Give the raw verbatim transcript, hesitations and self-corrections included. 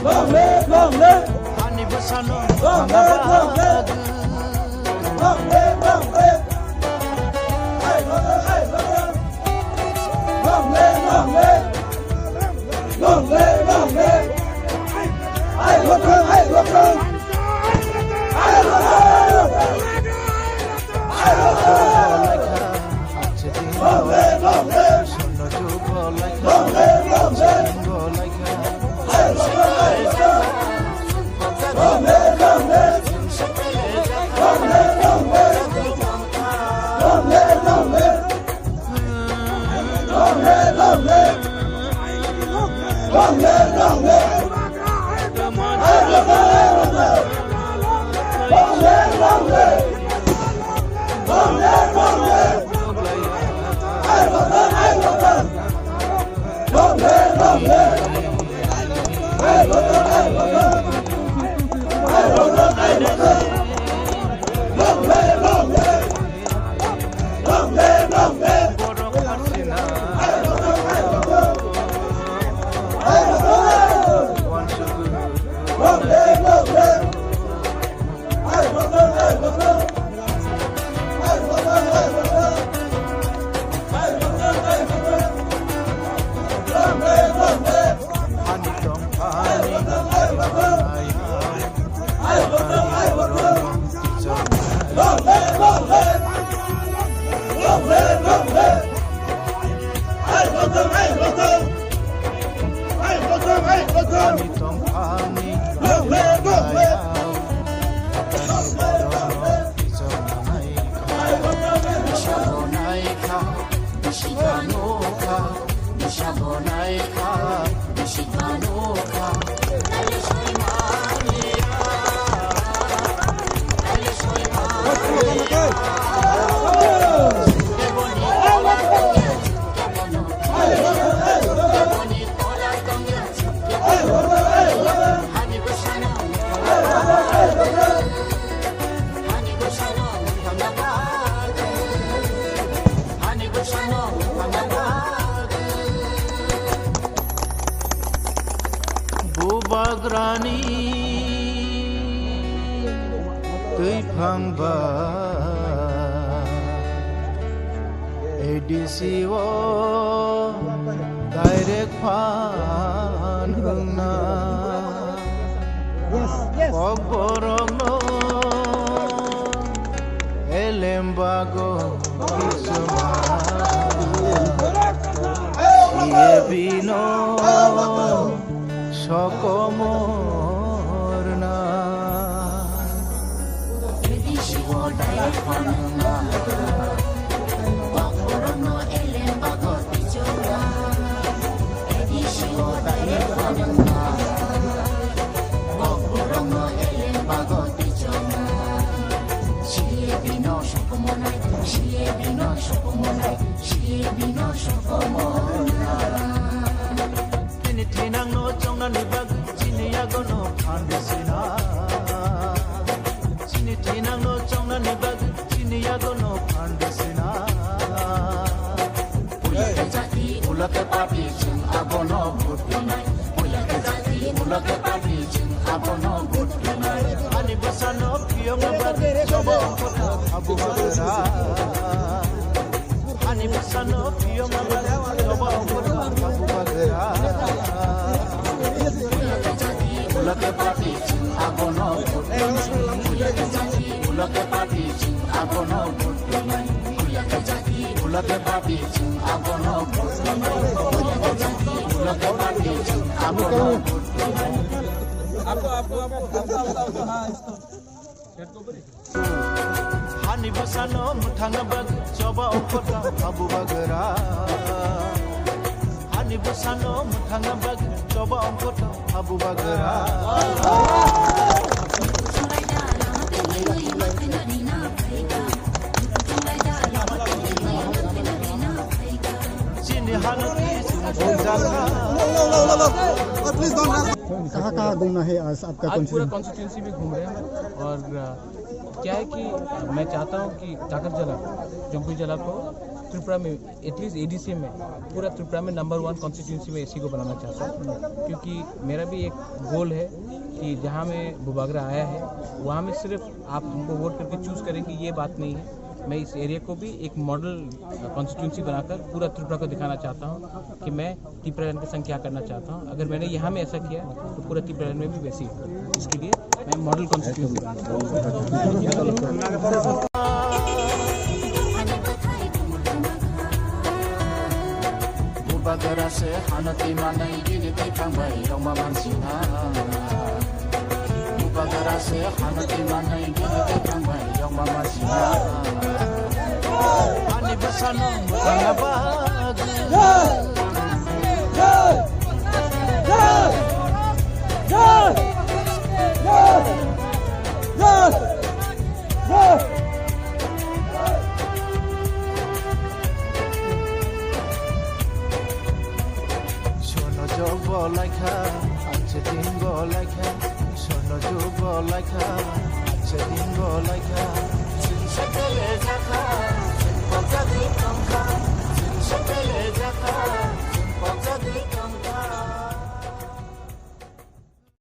Long live, long live. Ani bwsano thangna bagwi. Long live, long live. Long live, long live. Long live, long live. Hai Lokhang, hai Lokhang. Hai Lokhang, hai Lokhang. Bubagrani twiphang ba A D C o direct phan wngna. Kokborokno elem bago kisuma. Siye bino sokomorna. Chini thinangno chongnani bagwi chini yagono phan sina. Chini thinangno chongnani bagwi chini yagono phan sina. Puila khe jati, puila khe party, chwng abono vote rwnai. Puila khe jati, puila khe party, chwng abono vote rwnai. Ani bwsano phiyokna bagwi choba ongkhorno habu bagra. Ani bwsano phiyokna bagwi choba ongkhorno habu bagra. Puila khe party, chwng abono vote rwnai. Puila khe jati, puila khe party, chwng abono vote rwnai. Puila khe jati, puila khe party, chwng abono vote rwnai. Puila khe jati, puila khe party, chwng abono vote rwnai. Hani bwsano mwthangna bagwi choba ongkhorno habu bagra. Hani bwsano mwthangna bagwi choba ongkhorno habu bagra. कहाँ कहाँ घूमना है आज आपका आज पूरा constituency? Constituency में घूम रहे हैं और अ, क्या है कि मैं चाहता हूँ कि टाकर जला, जम्पुई जला को त्रिपुरा में, एटलीस्ट एडीसी में, पूरा त्रिपुरा में नंबर वन कॉन्स्टिट्यूंसी में एसी को बनाना चाहता हूँ, क्योंकि मेरा भी एक गोल है कि जहाँ में बुबागरा आया है, वहाँ में सिर्फ आप हमको वोट करके चूज करेंगे, ये बात नहीं है। मैं इस एरिया को भी एक मॉडल कॉन्स्टिट्यूंसी बनाकर पूरा त्रिपुरा को दिखाना चाहता हूँ कि मैं तिब्बतन के संग क्या करना चाहता हूँ। अगर मैंने यहाँ में ऐसा किया तो पूरा तिब्बतन में भी वैसे ही होगा। इसके लिए मैं मॉडल कॉन्स्टिट्यूशन बनाना चाहता हूँ। Bubagra se hano twi manai bini twi thangbai yongma mansina. Bubagra se hano twi manai bini twi thangbai yongma mansina. Ani bwsano mwtangna bagwi. Sono jok bo laikha, anse din bo laikha. Sono jok bo laikha, anse din bo laikha. Sin sakale jakha, sin bokjagwi tongkha.